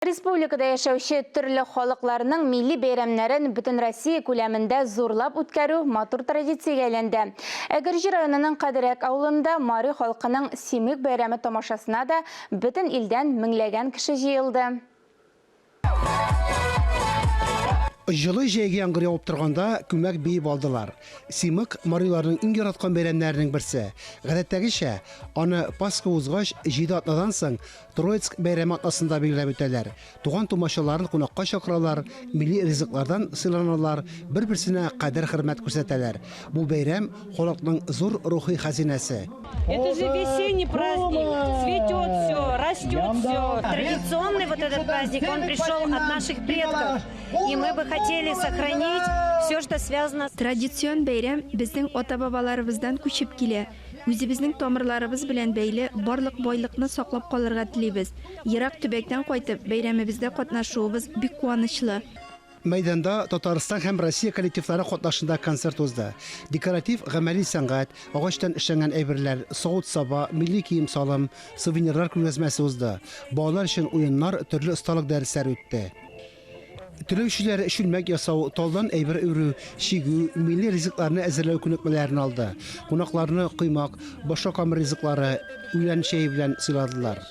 Республикада яшәүче төрле халыкларның милли бәйрәмнәрен Бөтенроссия күләмендә зурлап үткәрү матур традициягә әйләнде. Әгерҗе районының Кадерәк авылында мари халкының Симык бәйрәме тамашасына да бөтен илдән меңләгән кеше җыелды. Җылы җәйге яңгыр явып торганда, күмәк биеп алдылар. Симык, мариларның иң яраткан бәйрәмнәренең берсе. Гадәттәгечә, аны Пасха узгач, җиде атнадан соң, Троицк бәйрәме атнасында билгеләп үтәләр. Туган-тумачаларын кунакка чакыралар, милли ризыклардан сыйланалар, бер-берсенә кадер-хөрмәт күрсәтәләр. Бу бәйрәм, халыкның зур рухи хәзинәсе. Это же весенний праздник, цветет все, растет все. Традиционный вот этот праздник, он пришел от наших предков. И мы бы хотели сохранить все, что связано с... Традицион бәйрәм безнең ата-бабаларыбыздан күчеп килә. Үзебезнең тамырларыбыз белән бәйле барлык байлыкны саклап калырга телибез. Ерак төбәктән кайтып, бәйрәмебездә катнашуыбыз бик куанычлы. Мәйданда Татарстан һәм Россия коллективлары катнашында концерт узды. Декоратив-гамәли сәнгать, агачтан эшләнгән әйберләр, савыт-саба, милли кием-салым, сувенирлар күргәзмәсе узды. Балалар өчен уеннар, төрле осталык дәресләре үтте. Теләүчеләр чүлмәк ясау, талдан әйбер үрү, чигү, милли ризыкларны әзерләү күнекмәләрен алды. Кунакларны коймак, башка камыр ризыклары, үлән чәе белән сыйладылар.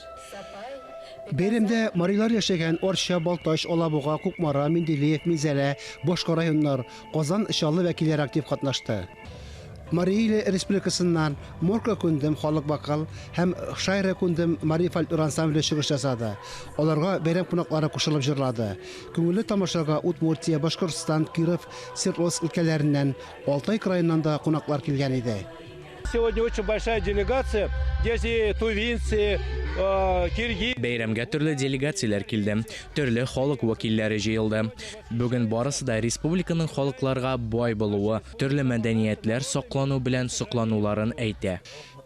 Бәйрәмдә марилар яшәгән Арча, Балтач, Алабуга, Кукмара, Менделеев, Минзәлә, башка районнар, Казан, Чаллы вәкилләре актив катнашты. Мари Иле Республикасыннан Морка Кундем халык вокал һәм Шайра Кундем мари фольклор ансамбле чыгыш ясады. Аларга бәйрәм кунаклары кушылып җырлады. Күңелле тамашага Удмуртия, Башкортстан, Киров, Свердловск өлкәләреннән, Алтай краеннан да кунаклар килгән иде. Сегодня очень большая делегация, здесь и тувинцы, киргиз. Бәйрәмгә төрле делегацияләр килде, төрле халык вәкилләре җыелды. Бүген барысы да республиканың халыкларга бай булуы, төрле мәдәниятләр саклану белән соклануларын әйтә.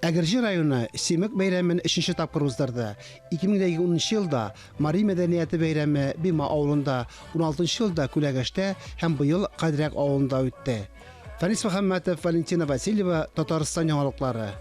Әгерҗе районы Семык бәйрәмен өченче тапкыр уздырды. 2010 нчы елда Мари мәдәнияте бәйрәме Бима авылында, уналтынчы елда Күләгәштә һәм быел Кадрәк авылында үтте. Фәнис Мөхәммәтов, Валентина Васильева, Татарстан яңалыклары.